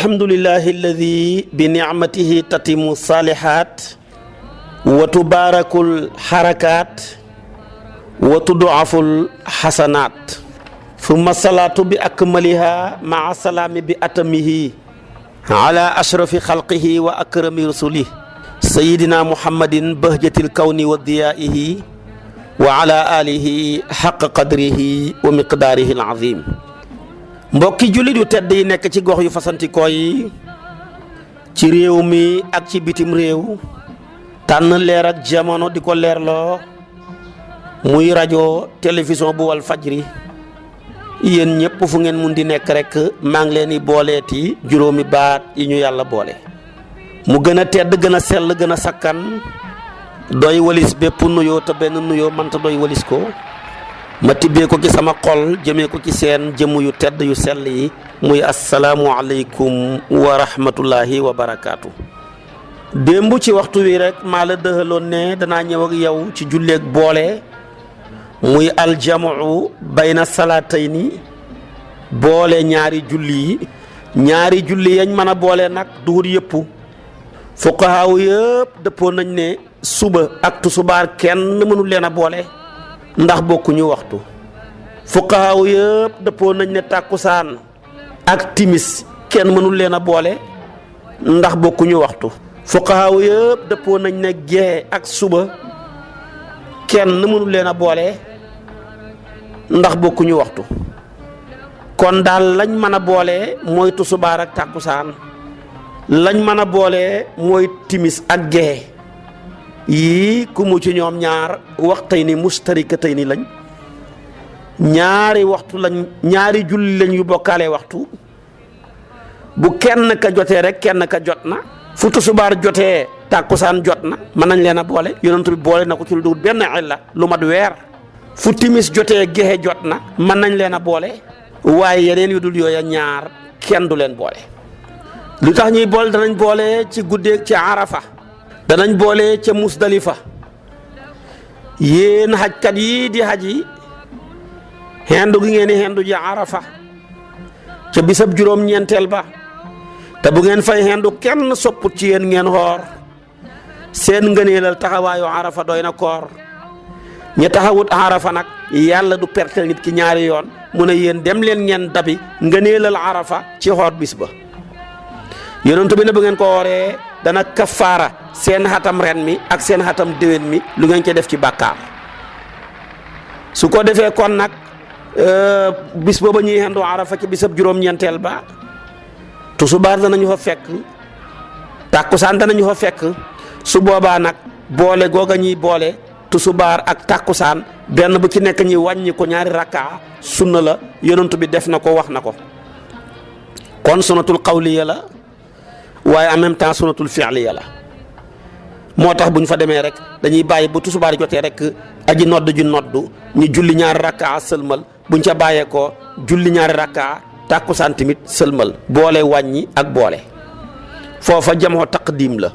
alhamdulillahi alladi bi nicmatihi tatimu salihat wa tubaarakul xarakaat wa tuduaful xasanaat summa salaatu bi akmaliha maa salaami bi atamihi ala ashrafi xalqihi wa akrami rasulih sayidina muhammadin bahjatil kawni wa diyaihi wa ala alihi xaq qadrihi wa miqdaarihi alazim. mbokki jullit yu tedd yi nekk ci gox yu fasantikoo yi ci réew mi ak ci bitim réew tànn leer ak jamono di ko leerloo muy rajo télévision bu wal fajri yéen ñëpp fu ngeen mun di nekk rek maa ngi leen di booleeti juróomi baat yi ñu yàlla boole mu gën a tedd gën a sell gën a sakkan doy walis bépp nuyoo te benn nuyoo mënta doy walis ko ma tibbee ko ci sama xol jëmee ko ci seen jëmm yu tedd yu sell yi muy asalaamu aleykum wa rahmatullahi wa barakaatu. démb ci waxtu wi rek maa la dëxaloon ne danaa ñëw ak yow ci julleeg boole muy aljamu bayna salaatayni boole ñaari julli yañ mën a boole nag duhut yëpp fuqahaaw yëpp dëppoo nañ ne suba ak tusubaar kenn mënul leen a boole ndax bokkuñu waxtu. fuqahaaw yëpp dëppoo nañ ne tàkkusaan ak timis kenn mënul leen a boole ndax bokkuñu waxtu. fuqahaaw yëpp dëppoo nañ ne gee ak suba kenn mënul leen a boole ndax bokkuñu waxtu. kon daal lañ mën a boole mooy tusubaar ak tàkkusaan lañ mën a boole mooy timis ak gee yii ku mu ci ñoom ñaar waxtay ni mustarikatay ni lañ ñaari waxtu lañ ñaari julli lañ yu bokkaale waxtu bu kenn ka jotee rek kenn ka jot na fu tusubaar jotee tàkkusaan jot na mën nañ leen a boole yonent bi boole na ko ci lu dul benn illa lu mat weer. fu timis jotee gexe jot na mën nañ leen a boole waaye yeneen yu dul yooya ñaar kenn du leen boole. lu tax ñuy boole danañ boole ci guddeeg ci arafa danañ boole ca musdalifa yéen xajkat yi di xaj yi xendu gi ngeen di xendu ji arafa ca bisab juróom-ñeenteel ba te bu ngeen fay xendu kenn sopput ci yéen ngeen xoor seen ngëneelal taxawaayu arafa doy na koor ña taxawut arafa nag yàlla du pertel nit ki ñaari yoon mu ne yéen dem leen ngeen dabi ngëneelal arafa ci xoor bis ba. yonent bi ne bu ngeen ko wooree dana kafaara seen xatam ren mi ak seen xatam déwén mi lu ngeen ci def ci bàkkaar su ko defee kon nag bis booba ñuy xendu arafa ci bisab juróom-ñeenteel ba tusubaar danañu fa fekk tàkkusaan danañu fa fekk su boobaa nag boole googa ñuy boole tusubaar ak tàkkusaan benn bu ci nekk ñi wàññi ko ñaari rakkaa sunna la yonent bi def na ko wax na ko kon sunnatul qawliya la waaye en même temps sunnatul fi'liya la moo tax bu ñu fa demee rek dañuy bàyyi bu tusubaar jotee rek aji nodd ju noddu ñu julli ñaari rakkaa sëlmal buñ ca bàyyee ko julli ñaari rakkaa tàkkusaan tamit sëlmal boole wàññi ak boole foofa jamoo taqdim la.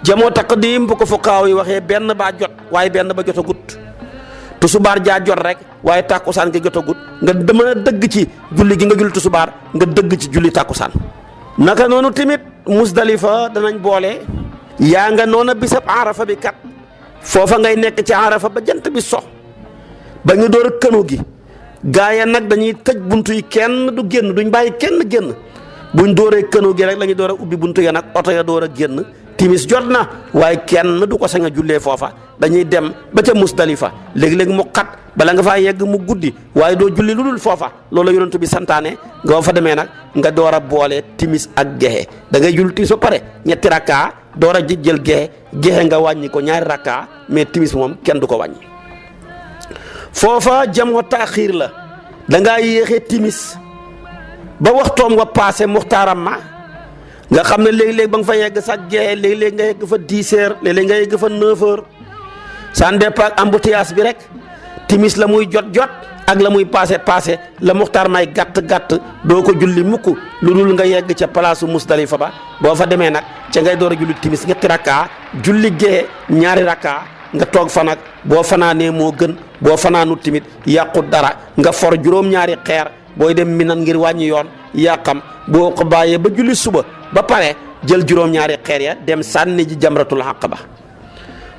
jamoo taqdim bu ko fuqaaw yi waxee benn baa jot waaye benn ba jotagut tusubaar jaa jot rek waaye tàkkusaan nga jotagut nga mën a dëgg ci julli gi nga julli tusubaar nga dëgg ci julli tàkkusaan. naka noonu tamit musdalifa danañ boole yaa nga noona bisab arafa bi kat foofa ngay nekk ci arafa ba jant bi so ba ñu door a kënu gi gaaya nag dañuy tëj buntu yi kenn du génn duñ bàyyi kenn génn buñ dooree kënu gi rek la ñu door a ubbi buntu ya nag oto ya door a génn timis jot na waaye kenn du ko sañ a jullee foofa dañuy dem ba ca musdalifa léegi-léegi mu xat bala nga faa yegg mu guddi waaye doo julli lu dul foofa loolu yonent bi santaane nga fa demee nag nga door a boole timis ak gexe da ngay julli timis ba pare ñetti rakkaa door a jël gexe nga wàññi ko ñaari rakkaa mais timis moom kenn du ko wàññi. foofa jamoo taaxiir la da ngaa yéexee timis ba waxtoom wa passé muxtaaram ma nga xam ne léegi-léegi ba nga fa yegg sax gexe léegi-léegi nga yegg fa 10 heures léegi-léegi nga yegg fa 9 heures ça dépend embouteillage bi rek timis la muy jot ak la muy passé la muxtaar may gàtt doo ko julli mukk lu dul nga yegg ca palaasu musdalifa ba boo fa demee nag ca ngay door a julli timis ñetti rakkaa julli gexe ñaari rakkaa nga toog fa nag boo fanaanee moo gën boo fanaanut tamit yàqut dara nga for juróom-ñaari xeer booy dem Minan ngir wàññi yoon yaa xam boo ko bàyyee ba julli suba ba pare jël juróom-ñaari xeer ya dem sànni ji jamratul aqaba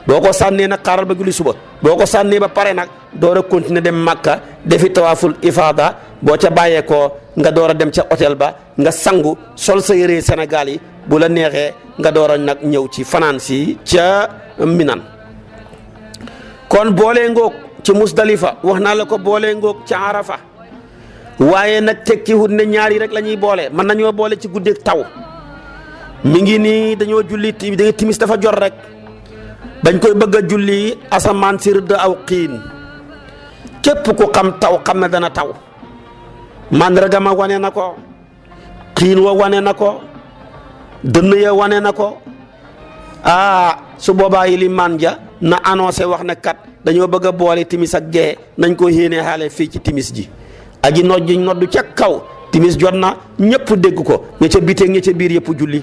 boo ko sànnee nag xaaral ba julli suba boo ko sànnee ba pare nag door a continuer dem Makka defi tawaaful ifaada boo ca bàyyeekoo nga door a dem ca hôtel ba nga sangu sol sa yére Sénégal yi bu la neexee nga door a nag ñëw ci fanaan si ca Minan. kon boolee ngoog ci Musdalifa wax naa la ko boolee ngoog ca Arafa waaye nag tekkiwut ne ñaari rek la ñuy boole mën nañoo boole ci guddeeg taw mi ngi nii dañoo julli timis dafa jot rek. bañ koy bëgg a julli asamaan si rëdd aw xiin képp ku xam taw xam ne dana taw màndarga ma wane na ko xiin wa wane na ko dënn ya wane na ko su boobaa yi li man ja na annoncé wax ne kat dañoo bëgg a boole timis ak gee nañ ko yéene xaale fii ci timis ji aji noddu ca kaw timis jot na ñëpp dégg ko ña ca biteeg ña ca biir yëpp julli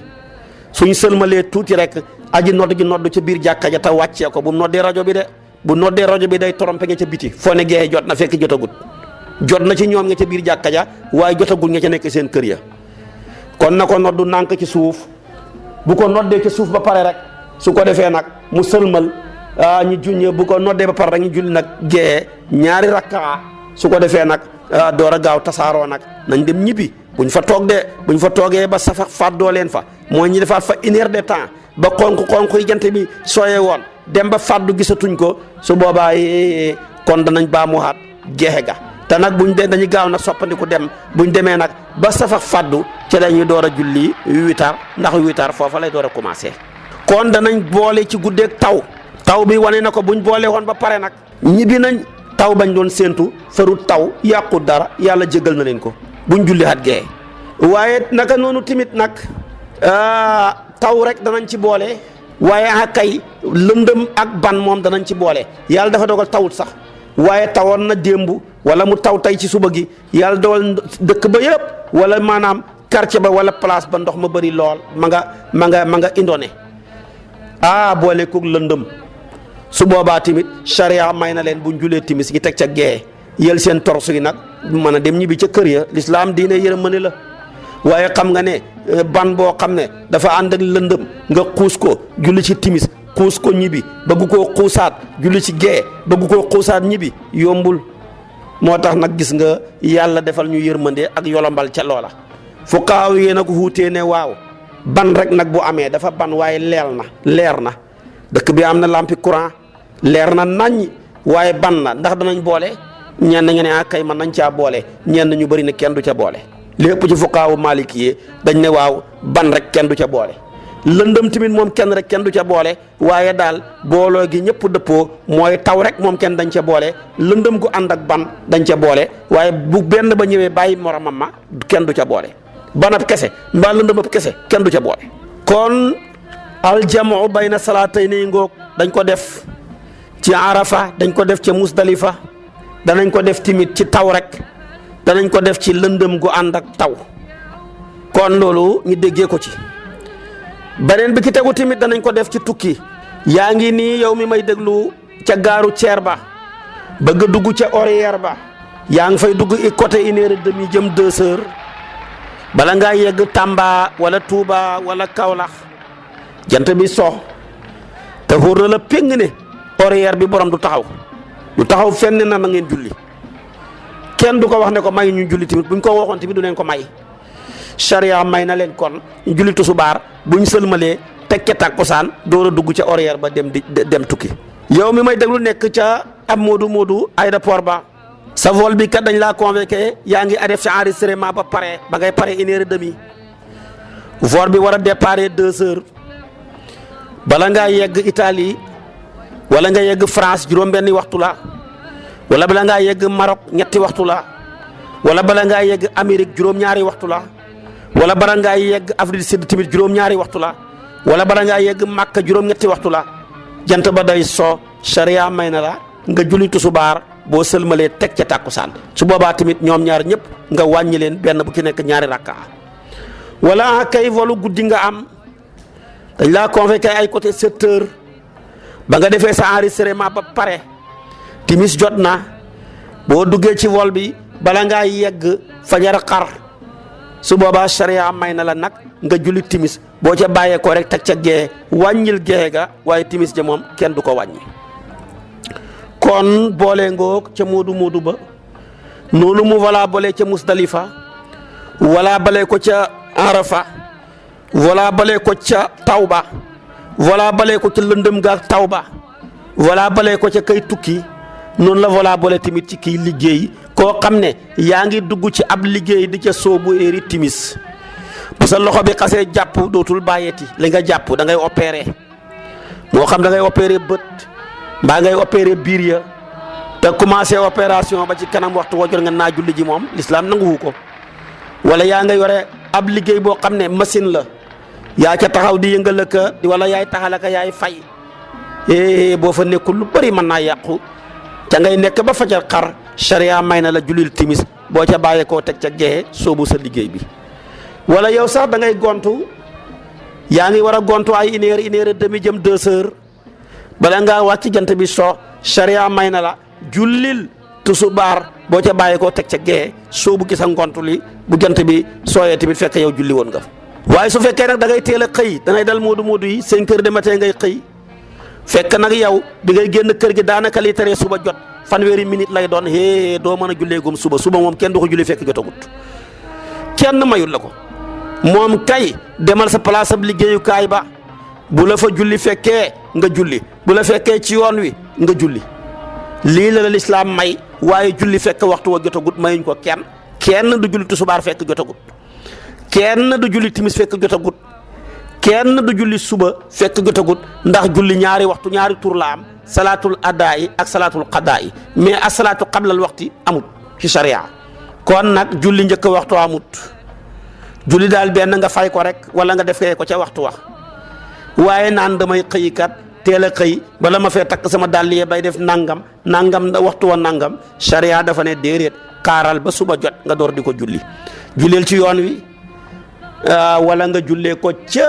suñ sëlmalee tuuti rek aji noddu ca biir jàkka ja te wàccee ko bu noddee rajo bi de bu noddee rajo bi day trompé nga ca biti foo ne geexee jot na fekk jotagut jot na ci ñoom nga ca biir jàkka ja waaye jotagul nga ca nekk seen kër ya kon na ko noddu nànk ci suuf bu ko noddee ci suuf ba pare rek su ko defee nag mu sëlmal ñu juñ bu ko noddee ba pare rek ñu julli nag geexee ñaari rakkaa su ko defee nag door a gaaw tasaaroo nag nañ dem ñibbi buñ fa toog de buñ fa toogee ba safax fàddoo leen fa mooy ñi defaat fa une heure de temps ba xonq yi jant bi sooyee woon dem ba fàddu gisatuñ ko su boobaa kon danañ baamuwaat geexe ga te nag buñ dee dañuy gaaw nag soppandiku dem buñ demee nag ba safax fàddu ci la ñuy door a julli 8h ndax 8h foofa lay door a commencé. kon danañ boole ci guddeeg taw bi wane na ko buñ boole woon ba pare nag ñibbi nañ taw bañ doon séentu farut taw yàqu dara yàlla jégal na leen ko buñ julli at geexe waaye naka noonu timit nag. taw rek danañ ci boole waaye kay lëndëm ak ban moom danañ ci boole yàlla dafa dogal tawut sax waaye tawoon na démb wala mu taw tey ci suba gi yàlla dogal dëkk ba yëpp wala maanaam quartier ba wala place ba ndox ma bëri lool ma nga indone boole koog lëndëm su boobaa tamit charia may na leen buñ julee timis gi teg ca gee yël seen torsu yi nag mën a dem ñibbi ca kër ya lislaam diine yërmande la waaye xam nga ne ban boo xam ne dafa ànd ak lëndëm nga xuus ko julli ci timis xuus ko ñibbi bëgg koo xuusaat julli ci gee bëgg koo xuusaat ñibbi yombul moo tax nag gis nga yàlla defal ñu yërmande ak yolombal ca loola fu kaaw yee nag wuutee ne waaw ban rek nag bu amee dafa ban waaye leer na dëkk bi am na lampi courant leer na naññ waaye ban na ndax danañ boole ñenn nga ne kay man nañ caa boole ñenn ñu bëri ne kenn du ca boole lépp ci fuqaawu maliki yi dañ ne waaw ban rek kenn du ca boole lëndëm tamit moom kenn rek kenn du ca boole waaye daal booloo gi ñëpp dëppoo mooy taw rek moom kenn dañ ca boole lëndëm gu ànd ak ban dañ ca boole waaye bu benn ba ñëwee bàyyi moromam ma kenn du ca boole banab kese mbaa lëndëmab kese kenn du ca boole. kon aljamu bayna salaatayni ngoog dañ ko def ci Arafa dañ ko def ca Musdalifa danañ ko def timit ci taw rek. danañ ko def ci lëndëm gu ànd ak taw kon loolu ñu déggee ko ci beneen bi ki tegu tamit danañ ko def ci tukki yaa ngi nii yow mi may déglu ca gaaru ceer ba bëgg a dugg ca horaire ba yaa ngi fay dugg côté 1h30 jëm 2h bala ngaa yegg Tamba wala Touba wala Kaolack jant bi so te wóor na la péng ne horaire bi borom du taxaw fenn na ngeen julli kenn du ko wax ne ko may ñu julli tamit buñ ko waxoon tamit du leen ko may charia may na leen kon ñu julli tusubaar buñ sëlmalee tekke takkusaan door a dugg ca horaire ba dem tukki. yow mi may déglu nekk ca ab moodu aéroport ba sa vol bi kat dañ laa convoqué yaa ngi def ci enregistrement ba pare ba ngay pare 1h30 vol bi war a départ 2h bala ngaa yegg Italie wala nga yegg France juróom-benni waxtu la. wala bala ngaa yegg Maroc ñetti waxtu la wala bala ngaa yegg Amérique juróom-ñaari waxtu la wala bala ngaa yegg Afrique du Sud tamit juróom-ñaari waxtu la wala bala ngaa yegg Makka juróom-ñetti waxtu la jant ba day soo charia may na la nga julli tusubaar boo sëlmalee teg ca tàkkusaan su boobaa tamit ñoom ñaar ñëpp nga wàññi leen benn bu ci nekk ñaari rakka wala kay volu guddi nga am dañ laa convoqué ay côté 7h ba nga defee sa enregistrement ba pare. timis jot na boo duggee ci vol bi bala ngaa yegg fajar xar su boobaa sharia may na la nag nga julli timis boo ca bàyyee ko rek teg ca gee wàññil gee ga waaye timis ja moom kenn du ko wàññi. kon boole ngoog ca moodu ba noonu mu valable ca Musdalifa valable ko ca Arafa valable ko ca Tawba valable ko ca lëndëm ga ak Tawba valable ko ca kay tukki noonu la valable tamit ci kiy liggéey koo xam ne yaa ngi dugg ci ab liggéey di ca soobu éeri timis bu sa loxo bi xasee jàpp dootul bàyyeeti li nga jàpp da ngay opéré moo xam da ngay opéré bët mbaa ngay opéré biir ya te commencé opération ba ci kanam waxtu woo jot nga naa julli ji moom lislaam nanguwu ko. wala yaa nga yore ab liggéey boo xam ne machine la yaa ca taxaw di yëngal ka wala yaay taxal ka yaay fay boo fa nekkul lu bëri mën naa yàqu ca ngay nekk ba fajar xar sharia may na la julil timis boo ca bàyyeekoo teg ca gexe soobu sa liggéey bi. wala yow sax da ngay gontu yaa ngi war a gontu ay une heure et demi jëm 2 heures bala ngaa wàcc jant bi soo sharia may na la jullil tusubaar boo ca bàyyeekoo teg ca gexe soobu gi sa ngontu li bu jant bi sooyee tamit fekk yow julli woon nga. waaye su fekkee nag da ngay teel a xëy da ngay dal moodu yi 5 heures du matin ngay xëy fekk nag yow bi ngay génn kër gi daanaka li tere suba jot fanweeri minute lay doon doo mën a julleegum suba moom kenn du ko julli fekk jotagut kenn mayul la ko. moom kay demal sa place ab liggéeyukaay ba bu la fa julli fekkee nga julli bu la fekkee ci yoon wi nga julli lii la lislaam may waaye julli fekk waxtu wa jotagut mayuñ ko kenn du julli tusubaar fekk jotagut kenn du julli timis fekk jotagut kenn du julli suba fekk jotagut ndax julli ñaari waxtu ñaari tur la am salaatul adaayi ak salaatul qadaayi mais as salaatu qablal waxti amut ci sharia kon nag julli njëkk waxtu amut. julli daal benn nga fay ko rek wala nga defee ko ca waxtu wax waaye naan damay xëy kat teel a xëy bala ma fee takk sama dàll yee bay def nangam waxtu wa nangam sharia dafa ne déedéet kaaral ba suba jot nga door di ko julli julleel ci yoon wi wala nga jullee ko ca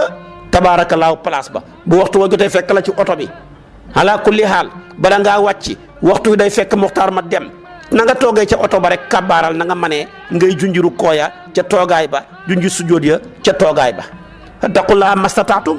tabaarakallaahu place ba bu waxtu wa jotee fekk la ci oto bi ala kulli haal bala ngaa wàcc waxtu wi day fekk muxtaar ma dem. na nga toogee ca oto ba rek kabaaral na nga manee ngay junjuru kooya ca toogaay ba junju sujjóot ya ca toogaay ba taqullaa mastataatum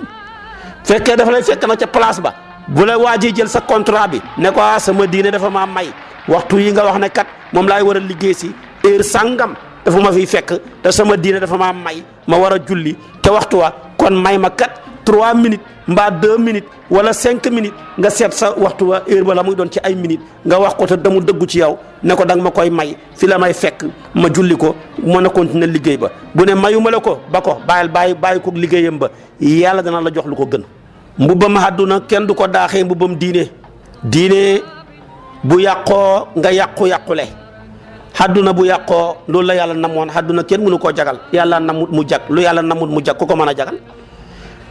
fekkee dafa lay fekk na ca place ba bu la waajee jël sa contrat bi ne ko sama diine dafa maa may waxtu yi nga wax ne kat moom laay war a liggéey si heure sangam dafa ma fiy fekk te sama diine dafa maa may ma war a julli te waxtu wa kon may ma kat 3 minutes mbaa 2 minutes wala 5 minutes nga seet sa waxtu wa heure ba la muy doon ci ay minutes nga wax ko te damu dëggu ci yow ne ko danga ma koy may fi la may fekk ma julli ko mën a continuer liggéey ba bu ne mayuma la ko ba ko bàyyi ko liggéeyam ba yàlla dana la jox lu ko gën. mbubbam àdduna kenn du ko daaxee mbubbam diine bu yàqoo nga yàqule àdduna bu yàqoo loolu la yàlla namoon àdduna kenn mënu koo jagal yàlla namut mu jag lu yàlla namut mu jag ku ko mën a jagal.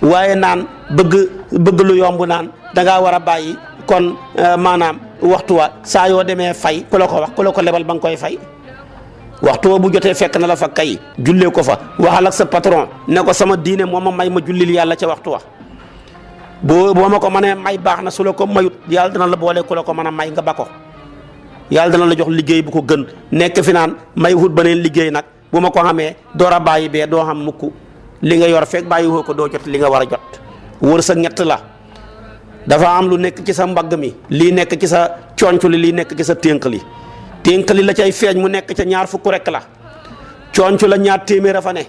waaye naan bëgg lu yomb naan da ngaa war a bàyyi kon maanaam waxtu wa saa yoo demee fay ku la ko wax ku la ko lebal ba nga koy fay waxtu wa bu jotee fekk na la fa kay jullee ko fa waxal ak sa patron ne ko sama diine moo ma may ma jullil yàlla ca waxtu wa boo ma ko mënee may baax na su la ko mayut yàlla dana la boole ku la ko mën a may nga ba ko yàlla dana la jox liggéey bu ko gën nekk fi naan may wut beneen liggéey nag bu ma ko xamee door a bàyyi bee doo xam mukk li nga yor fekk bàyyi woo ko doo jot li nga war a jot wër sa ñett la dafa am lu nekk ci sa mbagg mi lii nekk ci sa conc li lii nekk ci sa ténk li la cay feeñ mu nekk ca 2 fukk rek la conc la 2 téeméer a fa ne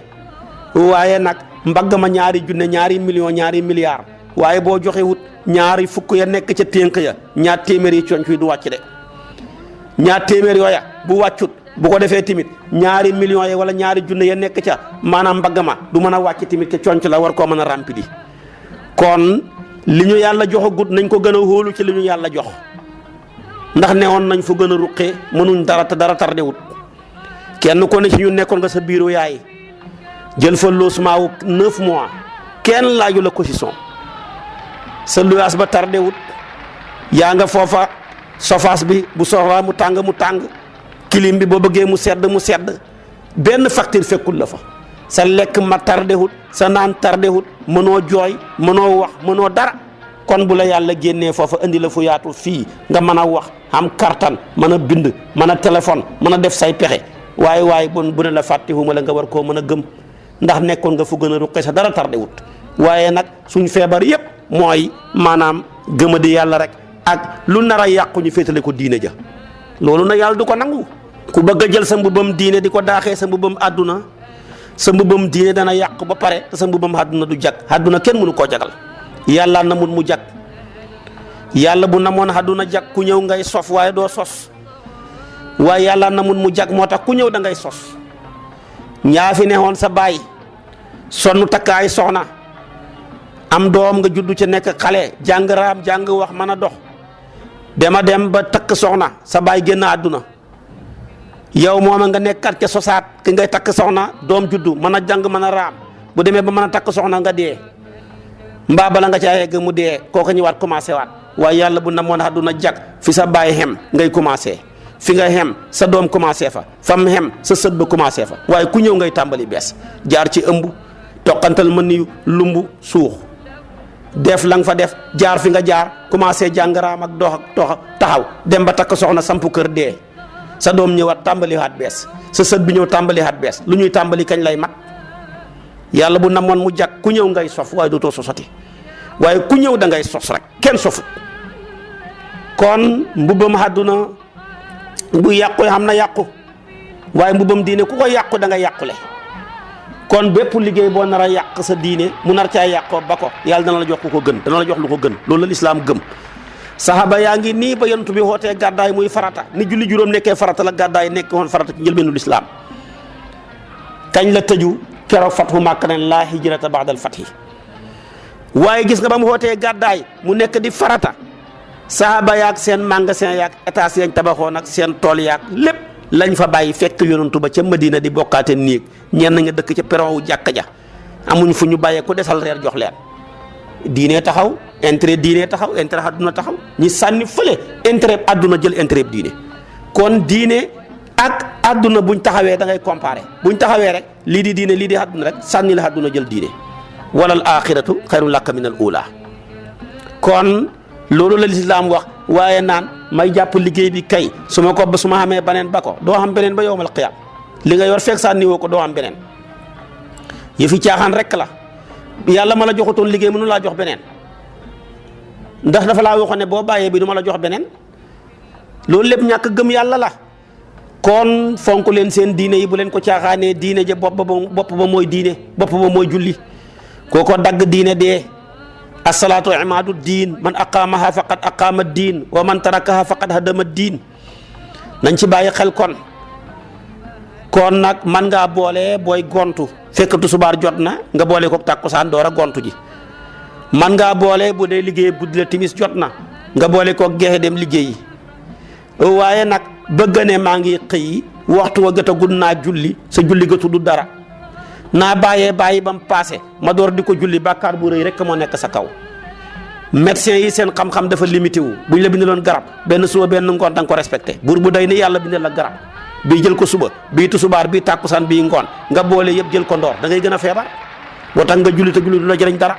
waaye nag mbagg ma 2 junne 2 millions 2 milliards waaye boo joxe wut 2 fukk ya nekk ca ténk ya 2 téeméer yi conc yi du wàcc de 2 téeméer yooya bu wàccut bu ko defee tamit 2 millions yi wala 2 junne ya nekk ca maanaam mbagg ma du mën a wàcc tamit ca conc la war koo mën a rempli kon li ñu yàlla joxagut nañ ko gën a hóolu ci li ñu yàlla jox ndax newoon nañ fa gën a ruqee mënuñ dara te dara tardé wut kenn ko ne ci ñu nekkoon nga sa biiru yaay jël fa logement wu 9 mois kenn laaju la caution sa luyaas ba tardé wut yaa nga foofa sofaas bi bu soxlaa mu tàng clim bi boo bëggee mu sedd benn facture fekkul la fa sa lekk ma tardé wut sa naan tardé wut mënoo jooy mënoo wax mënoo dara kon bu la yàlla génnee foofa indi la fu yaatu fii nga mën a wax am kartan mën a bind mën a téléphone mën a def say pexe waaye bu ne la fàttewuma la nga war koo mën a gëm ndax nekkoon nga fu gën a ruqe sa dara tardé wut waaye nag suñ feebar yépp mooy maanaam gëma di yàlla rek ak lu nar a yàqu ñu féetale ko diine ja loolu na yàlla du ko nangu. ku bëgg a jël sa mbubam diine di ko daaxee sa mbubam àdduna sa mbubam diine dana yàqu ba pare te sa mbubam àdduna du jag àdduna kenn mënu koo jagal yàlla namut mu jag yàlla bu namoon àdduna jag ku ñëw ngay sof waaye doo sos waaye yàlla namut mu jag moo tax ku ñëw da ngay sos ñaa fi neexoon sa baay sonn takkaay soxna am doom nga juddu ca nekk xale jàng raam jàng wax mën a dox dem ba takk soxna sa baay génn àdduna yow mooma nga nekkat ca sosaat ki ngay takk soxna doom juddu mën a jàng mën a raam bu demee ba mën a takk soxna nga dee mbaa bala nga caa yegg mu dee kooka ñëwaat commencé waat waaye yàlla bu namoon àdduna jag fi sa baay xem ngay commencé fi nga xem sa doom commencé fa fam xem sa sët ba commencé fa waaye ku ñëw ngay tàmbali bees jaar ci ëmb toqantal mën ni lumbu suux def la nga fa def jaar fi nga jaar commencé jàng raam ak dox ak taxaw dem ba takk soxna sampu kër dee sa doom ñëwaat tàmbali haat bees sa sët bi ñëw tàmbali haat bees lu ñuy tàmbali kañ lay mat yàlla bu namoon mu jag ku ñëw ngay sof waaye dootoo sosati waaye ku ñëw da ngay sos rek kenn sofut kon mbubam àdduna bu yàqu xam na yàqu waaye mbubam diine ku ko yàqu da nga yàqule kon bépp liggéey boo nar a yàq sa diine mu nar caa yàqoo ba ko yàlla dana la jox ku ko gën dana la jox lu ko gën loolu la lislaam gëm saxaaba yaa ngi nii ba yonent bi xootee gàddaay muy farata ni julli juróom nekkee farata la gàddaay nekk woon farata ci njëlbeenu lislaam kañ la tëju keroog fathu Makka ne laa hijrata ba'dal fathi waaye gis nga ba mu xootee gàddaay mu nekk di farata saxaaba yaag seen magasin yaag étage yañ tabaxoon ak seen tool yaag lépp lañ fa bàyyi fekk yonantu ba ca Madina di bokkaate néeg ñenn nga dëkk ca peron wu jàkka ja amuñ fu ñu bàyyee ku desal reer jox leen diine taxaw intérêt diine taxaw intérêt àdduna taxaw ñi sànni fële intérêt àdduna jël intérêt diine kon diine ak àdduna buñ taxawee da ngay comparer buñ taxawee rek lii di diine lii di àdduna rek sànni la àdduna jël diine walal axiratu xayrun laka min al ula kon loolu la lislaam wax waaye naan may jàpp liggéey bi kay su ma xamee beneen ba ko doo xam beneen ba yowmal qiyaam li nga yor fekk sànni woo ko doo am beneen yëfi caaxaan rek la yàlla ma la joxutoon liggéey mënu laa jox beneen ndax dafa laa waxoon ne boo bàyyee bi du ma la jox beneen loolu lépp ñàkk gëm yàlla la kon fonk leen seen diine yi bu leen ko caaxaanee diine ja bopp ba mooy diine bopp ba mooy julli kooko dagg diine dee asalaatu imaadu diin man aqaamaha faqad aqaama diin wa man tarakaha faqad hadama diin nañ ci bàyyi xel kon nag man ngaa boole booy gontu fekk tusubaar jot na nga boole ko tàkkusaan door a gontu ji man ngaa boole bu dee liggéey guddi la timis jot na nga boole ko geexe dem liggéeyi waaye nag bëgg ne maa ngi xëy waxtu wa gëtagul naa julli sa julli ga tudd dara naa bàyyi ba mu paase ma door di ko julli bàkkaar bu rëy rek moo nekk sa kaw médecins yi seen xam-xam dafa limité wu buñ la bindaloon garab benn suba benn ngoon da nga ko respecté buur bu day ni yàlla bindal la garab bii jël ko suba bii tusubaar bii tàkkusaan bii ngoon nga boole yëpp jël ko ndoor da ngay gën a feebar boo tax nga julli te julli du la jëriñ dara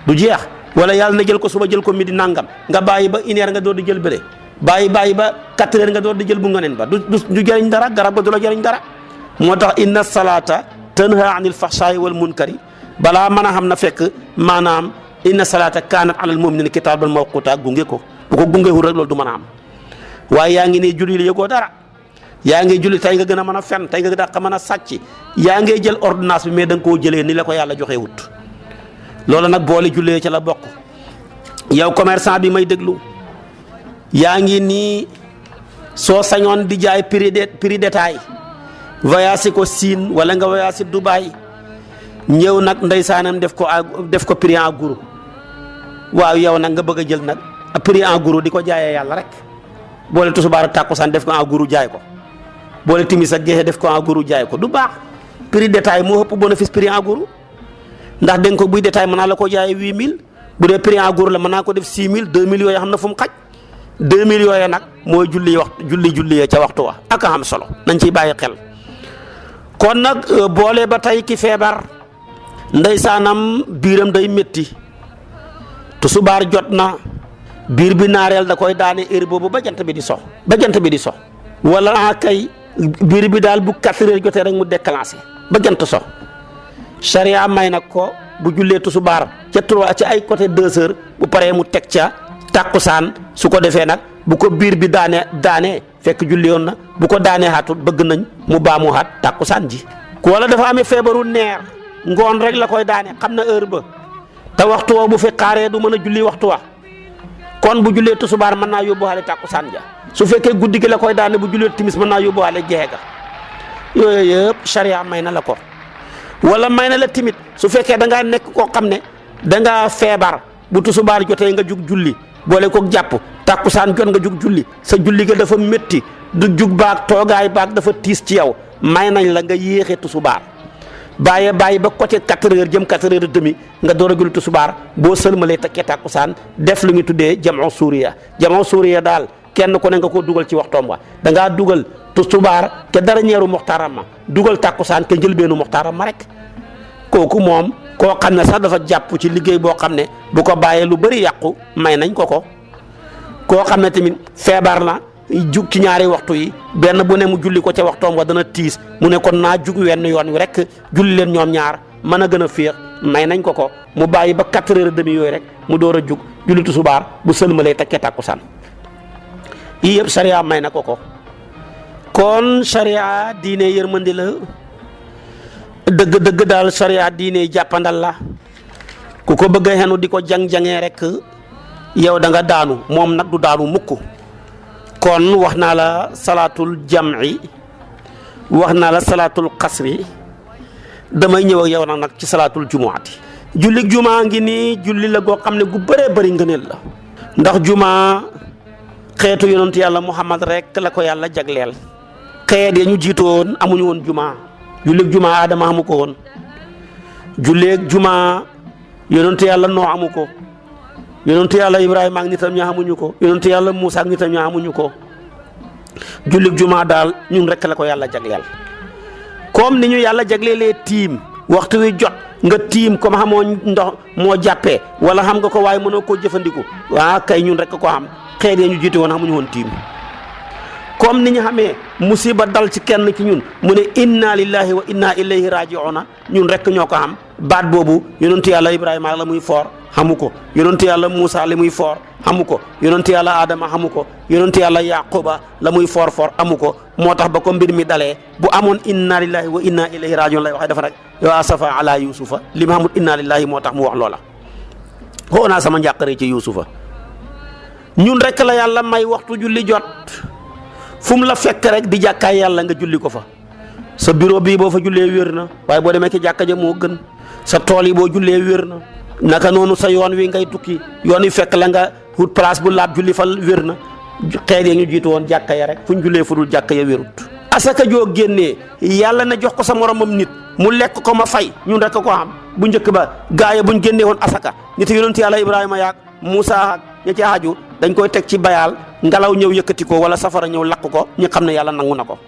du jeex wala yàlla na jël ko suba jël ko midi nangam nga bàyyi ba une heure nga door di jël bële bàyyi ba 4 heures nga door di jël bu ngoneen ba du jëriñ dara garab ba du la jëriñ dara moo tax inna salaata tanha anil fahshaai wal munkari balaa mën a xam na fekk maanaam inna salaata kaanat alal mu'minina kitaaban mawquuta gunge ko bu ko gunge wul rek loolu du mën a am waaye yaa ngi ne julli li yëgoo dara yaa ngi julli tey nga gën a mën a fen tey nga dàq mën a sàcc yaa ngi jël ordonnance bi mais da nga koo jëlee ni la ko yàlla joxee wut loolu nag boole jullee ca la bokk yow commerçant bi may déglu yaa ngi nii soo sañoon di jaay prix détail voyage ko Siin wala nga voyage Dubaï ñëw nag ndeysaanam def ko prix en gros waaw yow nag nga bëgg a jël nag prix en gros di ko jaayee yàlla rek boole tusubaar tàkkusaan def ko en gros jaay ko boole timis ak jeexee def ko en gros jaay ko du baax prix détail moo ëpp bénéfice prix en gros ndax dégg ko buy détail mën naa la ko jaayee 8000 bu dee prix en gros la mën naa ko def 6000 2000 yooyu xam na fu mu xaj 2000 yooyu nag mooy julli ca waxtu wa ak am solo nañ ciy bàyyi xel. kon nag boole ba tey ki feebar ndeysaanam biiram day métti tusubaar jot na biir bi naareel da koy daane heure boobu ba jant bi di sox wala kay biir bi daal bu 4 heures jotee rek mu déclenché ba jant so sharia may nag ko bu jullee tusubaar ca 3 ca ay côté 2 heures bu paree mu teg ca tàkkusaan su ko defee nag bu ko biir bi daanee fekk julli yoon na bu ko daanee xaatul bëgg nañ mu baamu xaat tàkkusaan ji ku wala dafa amee feebaru neer ngoon rek la koy daane xam na heure ba te waxtu woo bu fi xaaree du mën a julli waxtu wa kon bu jullee tusubaar mën naa yóbbuwaale tàkkusaan ja su fekkee guddi gi la koy daane bu jullee timis mën naa yóbbuwaale jeexe ga yooyu yëpp sharia may na la ko wala may na la timit su fekkee da ngaa nekk koo xam ne da ngaa feebar bu tusubaar jotee nga jug julli boole koog jàpp tàkkusaan jot nga jug julli sa julli ga dafa métti du jug baag toogaay baag dafa tiis ci yow may nañ la nga yéexee tusubaar bàyyi ba côté 4 heures jëm 4 heures et demi nga door a julli tusubaar boo sëlmalee takkee tàkkusaan def lu ñu tuddee jamoo suuriya daal kenn ku ne nga ko dugal ci waxtoom wa da ngaa dugal tusubaar te dara ñeeru muxtaaram ma dugal tàkkusaan te njëlbeenu muxtaaram ma rek kooku moom koo xam ne sax dafa jàpp ci liggéey boo xam ne bu ko bàyyee lu bëri yàqu may nañ ko koo xam ne tamit feebar na jug ci ñaari waxtu yi benn bu ne mu julli ko ca waxtoom wa dana tiis mu ne kon naa jug wenn yoon wi rek julli leen ñoom ñaar mën a gën a féex may nañ ko mu bàyyi ba 4 heures et demi yooyu rek mu door a jug julli tusubaar bu sëlmalee takkee tàkkusaan yii yëpp sariya may na ko kon sariya diine yërmandi la dëgg daal sariya diine jàppandal la ku ko bëgg a xenu di ko jang-jangee rek yow da nga daanu moom nag du daanu mukk kon wax naa la salaatul jam'i wax naa la salaatul qasri damay ñëw ak yow nag ci salaatul jumuati julli jumaa ngi nii julli la goo xam ne gu bëree bëri ngëneel la ndax jumaa xeetu yonent yàlla Muhammad rek la ko yàlla jagleel xeet ya ñu jiitoon amuñu woon jumaa julleeg jumaa Adama amu ko woon julleeg jumaa yonent yàlla Noo amu ko yonent yàlla Ibrahima ak nitam ñaa amuñu ko yonent yàlla Muusa ak nitam ñaa amuñu ko julleeg jumaa daal ñun rek la ko yàlla jagleel comme ni ñu yàlla jagleelee tiim waxtu wi jot nga tiim comme xamoo ndox moo jàppee wala xam nga ko waaye mënoo koo jëfandiku kay ñun rek ko xam xeet ya ñu jiite woon xamuñu woon tiim comme ni ñu xamee musiba dal ci kenn ci ñun mu ne inna lillahi wa inna ilayhi raji'una ñun rek ñoo ko xam baat boobu yonentu yàlla Ibrahima la muy foor xamu ko yonentu yàlla Muusa la muy foor xamu ko yonentu yàlla Adama xamu ko yonentu yàlla Yaquba la muy foor amu ko moo tax ba ko mbir mi dalee bu amoon inna lillahi wa inna ilayhi raji'un lay waxee dafa rek yow asafa ala yusufa li ma xamul inna lillahi moo tax mu wax loola xoo naa sama njàqare ci yusufa ñun rek la yàlla may waxtu julli jot fu mu la fekk rek di jàkkaay yàlla nga julli ko fa sa bureau bii boo fa jullee wér na waaye boo demee ci jàkka ja moo gën sa tool yi boo jullee wér na naka noonu sa yoon wi ngay tukki yoon wi fekk la nga wut place bu laab julli fa wér na xeet ya ñu jiitu woon jàkka ya rek fu ñu jullee fu dul jàkka ya wérut asaka joo génnee yàlla na jox ko sa moromam nit mu lekk ko ma fay ñun rek ko xam bu njëkk ba gaaya buñ génnee woon asaka nit yonent yàlla Ibrahima yaag Muusa ak ña ci aju dañ koy teg ci bayaal ngelaw ñëw yëkkati ko wala safara ñëw lakk ko ñu xam ne yàlla nangu na ko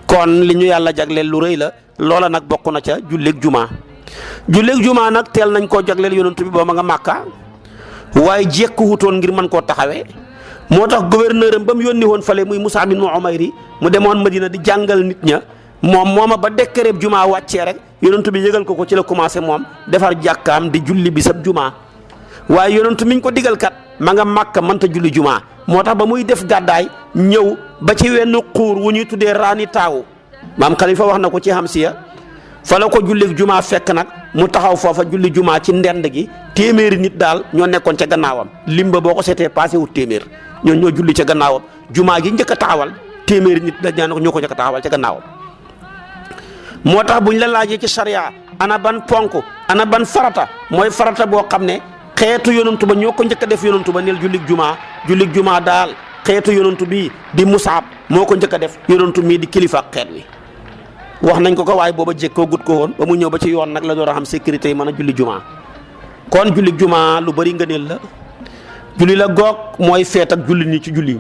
kon li ñu yàlla jagleel lu rëy la loola nag bokk na ca julleeg jumaa nag teel nañ koo jagleel yonent bi boo ma nga Màkka waaye jekku wutoon ngir mën koo taxawee moo tax gouverneur am ba mu yónni woon fale muy Mus'ab ibn Umayr mu demoon Madina di jàngal nit ña mooma ba décret jumaa wàccee rek yonent bi yëgal ko ci la commencé moom defar jàkkaam di julli bisab jumaa waaye yonent miñ ko digal kat ma nga Màkka mënta julli jumaa moo tax ba muy def gàddaay ñëw ba ci wenn xuur wu ñuy tuddee raani taawu maam Xalifa wax na ko ci Hamsiya fa la ko julli jumaa fekk nag mu taxaw foofa julli jumaa ci ndend gi téeméeri nit daal ñoo nekkoon ca gannaawam limba boo ko seetee passé wut téeméer ñoo julli ca gannaawam jumaa gi njëkk a taxawal téeméeri nit da ñoo ko njëkk a taxawal ca gannaawam moo tax buñ la laajee ci sariya ana ban ponk ana ban farata mooy farata boo xam ne xeetu yonantu ba ñoo ko njëkk a def yonantu ba neel jullig jumaa daal xeetu yonantu bii di Mus'ab moo ko njëkk a def yonantu mii di kilifa ak xeet wi wax nañ ko waaye booba jékkoo gut ko woon ba mu ñëw ba ci yoon nag la door a xam sécurité yi mën a julli jumaa kon jullig jumaa lu bari ngëneel la julli la goog mooy feet ak julli ñi ci julli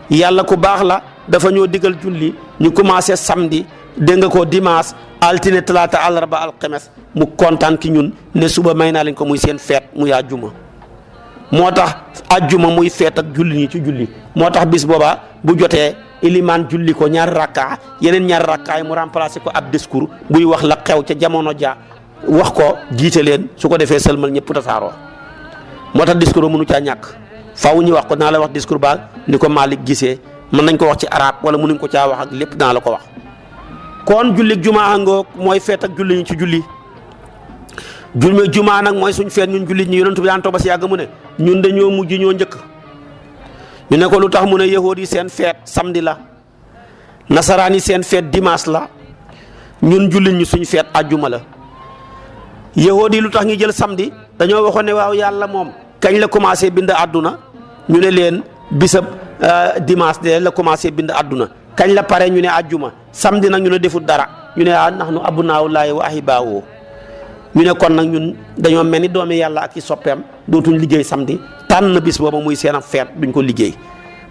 yàlla ku baax la dafa ñoo digal julli ñu commencé samedi dégg nga ko dimanche altine talaata àllarba alxames mu kontaan ki ñun ne suba may naa leen ko muy seen feet muy àjjuma moo tax àjjuma muy feet ak julli ñi ci julli moo tax bis booba bu jotee ilimaan julli ko ñaari rakka yeneen ñaari rakka yi mu remplacé ko ab discours buy wax la xew ca jamono ja wax ko jiite leen su ko defee sëlmal ñëpp tasaaroo moo tax discours mënu caa ñàkk faaw ñu wax ko naa la wax discours ba ni ko Malick gisee mën nañ ko wax ci arab wala mënuñ ko caa wax ak lépp naa la ko wax. kon julli jumaa ngoog mooy feet ak julli ñu ci julli jumaa nag mooy suñ feet ñun jullit ñi yonent bi daan toog ba si yàgg mu ne ñun dañoo mujj ñoo njëkk ñu ne ko lu tax mu ne yahood yi seen feet samedi la nasaraan yi seen feet dimanche la ñun jullit ñi suñ feet àjjuma la. yahood yi lu tax ñu jël samedi dañoo waxoon ne waaw yàlla moom kañ la commencé bind àdduna ñu ne leen bisab dimanche de la commencé bind àdduna kañ la pare ñu ne àjjuma samedi nag ñu ne defut dara ñu ne nahnu abnaa'ullaahi wa ahibaa'uhu ñu ne kon nag ñun dañoo mel ni doomi yàlla ak i soppeem dootuñ liggéey samedi tànn bis booba muy seen feet duñ ko liggéey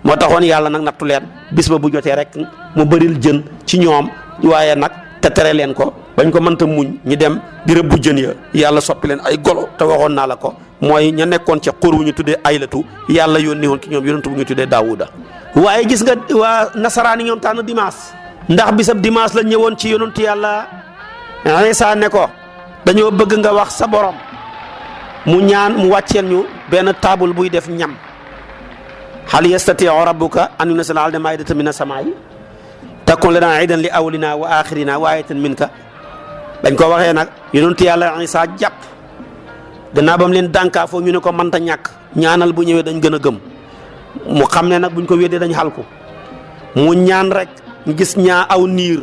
moo taxoon yàlla nag nattu leen bis ba bu jotee rek mu bëril jën ci ñoom waaye nag te tere leen ko bañ ko mënta muñ ñu dem di rëbbu jën ya yàlla soppi leen ay golo te waxoon naa la ko mooy ña nekkoon ca xur wu ñu tuddee aylatu yàlla yónni woon ki ñoom yonent bu ñu tuddee daawuda waaye gis nga waa nasaraan yi ñoom tànn dimanche ndax bisab dimanche la ñëwoon ci yonent yàlla Iisaa ne ko dañoo bëgg nga wax sa borom mu ñaan mu wàcceel ñu benn taabul buy def ñam hal yastati'u rabbuka an yunazzila alaynaa maa'idatan mina samaa'i takun lanaa iidan li awwalinaa wa aaxirinaa wa aayatan minka dañ ko waxee nag yonent yàlla Iisaa jàpp gannaaw ba mu leen dànkaafoo ñu ne ko mënta ñàkk ñaanal bu ñëwee dañ gën a gëm mu xam ne nag buñ ko weddee dañ xal ko mu ñaan rek gis aw niir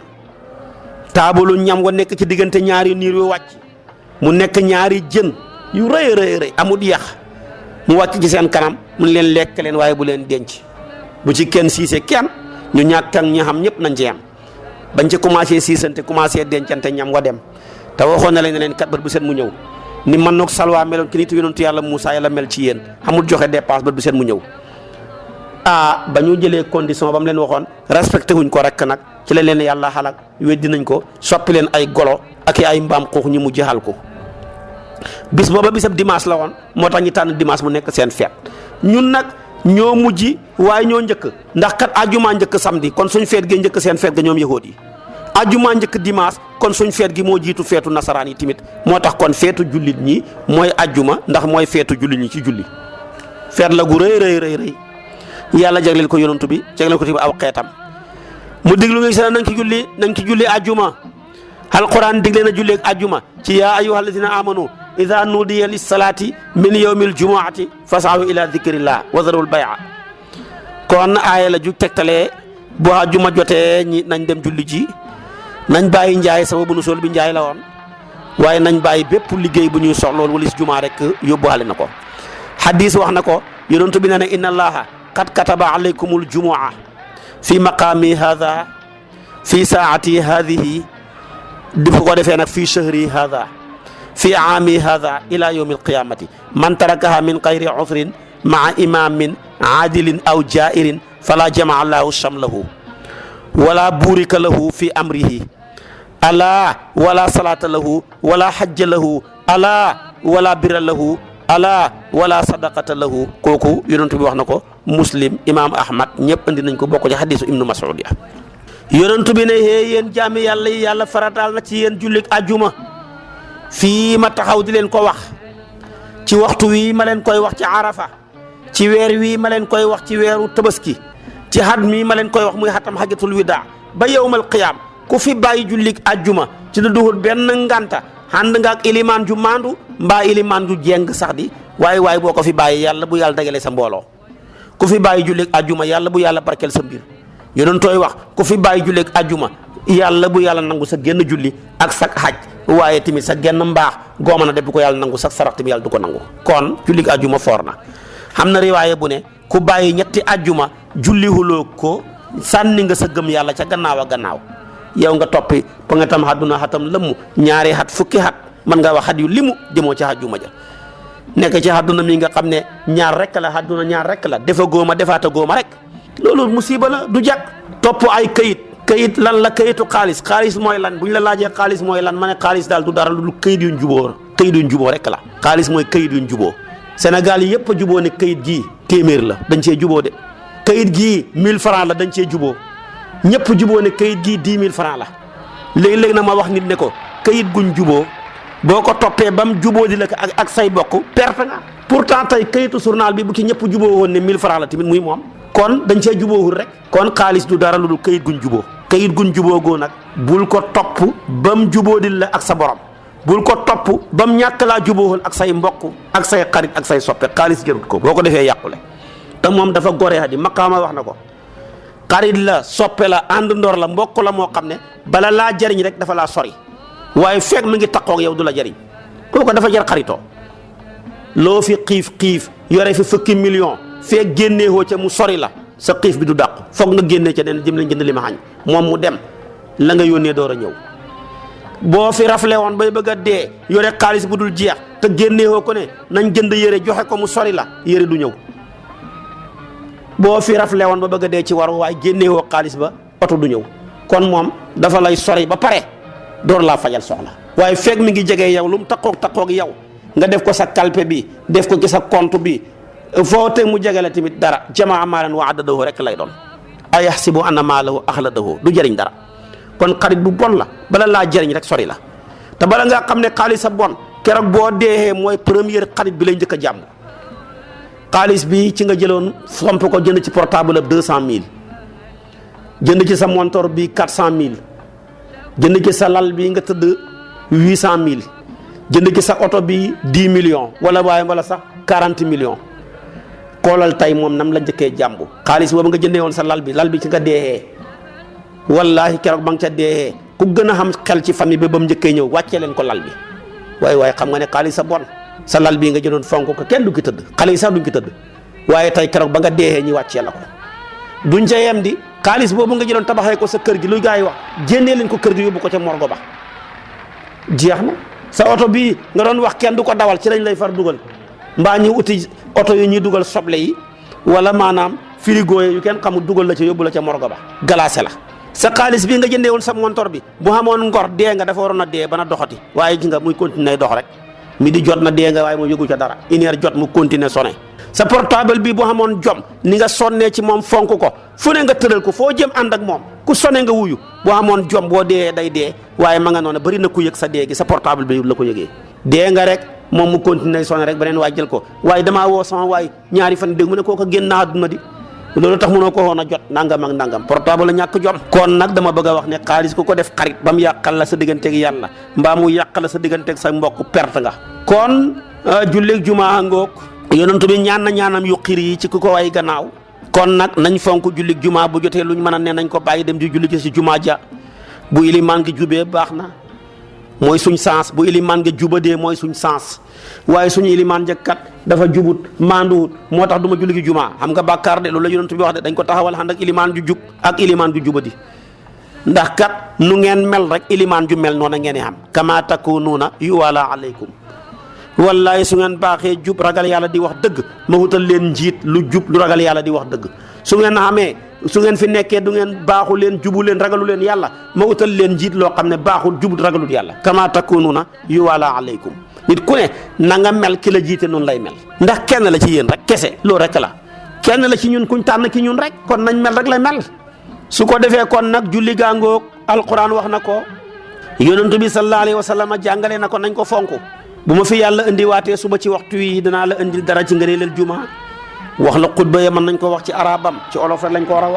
taabulu ñam wa nekk ci diggante ñaari niir yu wàcc mu nekk ñaari jën yu rëy amut yax mu wàcc ci seen kanam mun leen lekk leen waaye bu leen denc bu ci kenn siise kenn ñu ñàkk ak ñi xam ñëpp nañ ci am bañ ci commencé siisante commencé dencante ñam wa dem te waxoon na leen ne leen kat bët bu set mu ñëw ni man nag salwaa meloon ki nit yonentu yàlla Moussa yàlla mel ci yéen xamul joxe dépense bët bu set mu ñëw ba ñu jëlee condition ba mu leen waxoon respecté wuñ ko rek nag ci lañ leen yàlla xalak weddi nañ ko soppi leen ay golo ak ay mbaam xuux ñu mujj xal ko bis booba bisab dimanche la woon moo tax ñu tànn dimanche mu nekk seen feet ñun nag ñoo mujj waaye ñoo njëkk ndax kat àjjuma njëkk samedi kon suñ feet gi njëkk seen feet ga ñoom yahood yi àjjuma njëkk dimanche kon suñ feet gi moo jiitu feetu nasaraan yi tamit moo tax kon feetu jullit ñi mooy àjjuma ndax mooy feetu jullit ñi ci julli feet la gu rëy yàlla jagleel ko yonantu bi jagleel ko tamit aw xeetam mu diglu nga gis nañ ci julli àjjuma alquran digle na julleeg àjjuma ci yaa ayyuhal ladina amanu ida nudiya lis salaati min yawmil jumuati fas'aw ila dhikrillah wa dharul bay'a kon aaya la ju tegtalee bu àjjuma jotee ñi nañ dem julli ji nañ bàyyi njaay sababu nu sol bi njaay la woon waaye nañ bàyyi bépp liggéey bu ñuy soxlool wala si jumaa rek yóbbuwaale na ko hadis wax na ko yonent bi nee na inna allaha qad kataba alaykumul jumu'a fi maqaami hadha fi saati hadhihi di fu ko defee nag fi shahri hadha fi aami hadha ila yawmi alqiyamati man tarakaha min gayri usrin maa imamin aadilin aw jairin fala jamaa allahu shamlahu wala burika lahu fi amrihi ala wala salata lahu wala hajja lahu ala wala birra lahu ala wala sadaqata lahu kooku yonent bi wax na ko muslim imam ahmad ñëpp andi nañ ko bokk ci hadisu ibnu mas'ud ya yonent bi ne hee yéen jaami yàlla yi yàlla farataal na ci yéen jullit ajjuma fii ma taxaw di leen ko wax ci waxtu wi ma leen koy wax ci arafa ci weer wi ma leen koy wax ci weeru tabaski ci xat mi ma leen koy wax muy xatam xajatul widaa ba yawmal qiyaam ku fi bàyyi jullit ajjuma ci lu duhul benn nganta ànd nga ak ilimaan ju maandu mbaa ilimaan ju jeng sax di waaye boo ko fi bàyyi yàlla bu yàlla dagale sa mbooloo ku fi bàyyi jullit ajjuma yàlla bu yàlla barkeel sa mbir yonent tooy wax ku fi bàyyi jullit ajjuma yàlla bu yàlla nangu sa genn julli ak sa xaj waaye tamit sa genn mbaax goo mën a def bu ko yàlla nangu sa sarax tamit yàlla du ko nangu kon jullit ajjuma foor na xam na riwaaye bu ne ku bàyyi ñetti ajjuma julli huloo ko sànni nga sa gëm yàlla ca gannaaw a gannaaw yow nga toppi ba nga tam àdduna xatam lëmm ñaari xat fukki xat mën nga wax xat yu limu jëmoo ci ajjuma ja nekk ci àdduna mi nga xam ne ñaar rek la àdduna ñaar rek la defa góoma defaata góoma rek loolu musiba la du jag topp ay kayit lan la kayitu xaalis mooy lan bu ñu la laajee xaalis mooy lan ma ne xaalis daal du dara lu kayit yuñ juboo rek la xaalis mooy kayit yuñ juboo Sénégal yi yëpp a juboo ne kayit gii téeméer la dañ cee juboo de kayit gii 1000 francs la dañ cee juboo ñëpp juboo ne kayit gii 10 000 francs la léegi-léegi na ma wax nit ne ko kayit guñ juboo boo ko toppee ba mu juboo di la ko ak say bokk perte nga. pourtant tey kayitu journal bi bu ci ñëpp juboo woon ne 1000 francs la tamit muy moom kon dañ cee juboowul rek. kon xaalis du dara lu dul kayit guñ juboo kayit guñ juboo goo nag bul ko topp ba mu juboo di la ak sa borom bul ko topp ba mu ñàkk laa jubóowul ak say mbokk ak say xarit ak say soppe xaalis jarut ko boo ko defee yàqule te moom dafa gore di maqaama wax na ko xarit la soppe la ànd ndoor la mbokk la moo xam ne bala laa jariñ rek dafa laa sori waaye fekk mi ngi taqoog yow du la jariñ kooku dafa jar xaritoo loo fi xiif yore fi fukki million fekk génneewoo ca mu sori la sa xiif bi du dàqu foog nga génnee ca den jëm lañ jënd li ma xañ moom mu dem la nga yónnee door a ñëw boo fi rafle woon bay bëgg a dee yore xaalis bu dul jeex te génneewoo ko ne nañ jënd yére joxe ko mu sori la yére du ñëw boo fi rafle woon ba bëgg a dee ci waru waaye génneewoo xaalis ba oto du ñëw kon moom dafa lay sori ba pare door laa fajal soxla waaye fekk mi ngi jege yow lu mu taqoog yow nga def ko sa kalpe bi def ko ci sa compte bi foo te mu jege la tamit dara jamaa maalan wa addadahu rek lay doon ayahsibu anna maalahu axladahu du jëriñ dara. kon xarit bu bon la bala laa jëriñ rek sori la te bala ngaa xam ne xaalis sa bon keroog boo deexee mooy première xarit bi lay njëkk a jàmm xaalis bi ci nga jëloon fomp ko jënd ci portable ab 200000 jënd ci sa montor bi 400000 jënd ci sa lal bi nga tëdd 800000 jënd ci sa oto bi 10 millions wala sax 40 millions xoolal tey moom nam la njëkkee jàmm xaalis boobu nga jëndee woon sa lal bi ci nga deexee wallahi keroog ba nga ca dee ku gën a xam xel ci famille bi ba mu njëkkee ñëw wàccee leen ko lal bi waaye xam nga ne xaalis sa bon sa lal bii nga jëndoon fonk ko kenn du ki tëdd xale yi sax duñ ki tëdd waaye tey keroog ba nga deexee ñi wàccee la ko duñ ca yem di xaalis boobu nga jëloon tabaxee ko sa kër gi lu gaa yi wax génnee leen ko kër gi yóbbu ko ca morgo ba jeex na sa oto bii nga doon wax kenn du ko dawal ci lañ lay far dugal mbaa ñu uti oto yi ñuy dugal soble yi wala maanaam frigo yu kenn xamul dugal la ca yóbbu la ca morgo ba glacé la sa xaalis bi nga jëndee woon sa montor bi bu xamoon ngor dee nga dafa waroon a dee bana doxati waaye gi nga muy continuer dox rek mi di jot na dee nga waaye moo yëgu ca dara une heure jot mu continuer sonné sa portable bi bu xamoon jom ni nga sonnee ci moom fonk ko fu ne nga tëral ko foo jëm ànd ak moom ku sonné nga wuyu bu xamoon jom boo dee day dee waaye ma nga noonu bari na ku yëg sa dee gi sa portable bi la ko yëgee dee nga rek moom mu continuer sonné rek beneen waay jël ko waaye damaa woo sama waay ñaari fan dégg mu ne kooku génn na àdduna di loolu tax mënoo ko woon a jot nangam ak nangam portable la ñàkk jom kon nag dama bëgg a wax ne xaalis ku ko def xarit ba mu yàqal la sa digganteeg yàlla mbaa mu yàqal la sa digganteeg sa mbokk perte nga kon julleeg jumaa ngoog yonentu bi ñaan na ñaanam yu xir yi ci ku ko way gannaaw kon nag nañ fonk jullig jumaa bu jotee luñ mën a ne nañ ko bàyyi dem di julli ci si jumaa ja bu ilimaan gi jubee baax na mooy suñ sens bu ilimaan nga jubadee mooy suñ sens waaye suñu ilimaan njëkkat dafa jubut maanduwut moo tax du ma julli gi jumaa xam nga bàkkaar de loolu la yonent bi wax de dañ ko taxawal ànd ak ilimaan ju jub ak ilimaan ju jubadi ndax kat nu ngeen mel rek ilimaan ju mel noona ngeen xam kama takunuuna yuwala alaykum wallahi su ngeen baaxee jub ragal yàlla di wax dëgg ma wutal leen njiit lu jub lu ragal yàlla di wax dëgg su ngeen xamee su ngeen fi nekkee du ngeen baaxu leen jubu leen ragalu leen yàlla ma utal leen njiit loo xam ne baaxul jubut ragalut yàlla kama takununa yuwala alaykum nit ku ne na nga mel ki la jiite noonu lay mel ndax kenn la ci yéen rek kese loolu rek la kenn la ci ñun kuñ tànn ki ñun rek kon nañ mel rek lay mel su ko defee kon nag julli gaangoog alquran wax na ko yonentu bi sallallahu alayhi wa sallam jàngale na ko nañ ko fonk bu ma fi yàlla indiwaatee suba ci waxtu wi danaa la indil dara ci ngëneelal jumaa wax la xutba ya mën nañ ko wax ci arabam ci olof rek lañ ko war a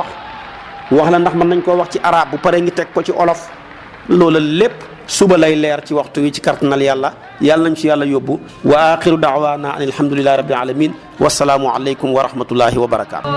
wax la ndax mën nañ koo wax ci arab bu paree ngi teg ko ci olof loola lépp suba lay leer ci waxtu wi ci kartanal yàlla nañ ci yàlla yóbbu wa axiru daawaana an alhamdulillahi rabbil alamin wasalaamu aleykum wa rahmatullahi wa barakaatu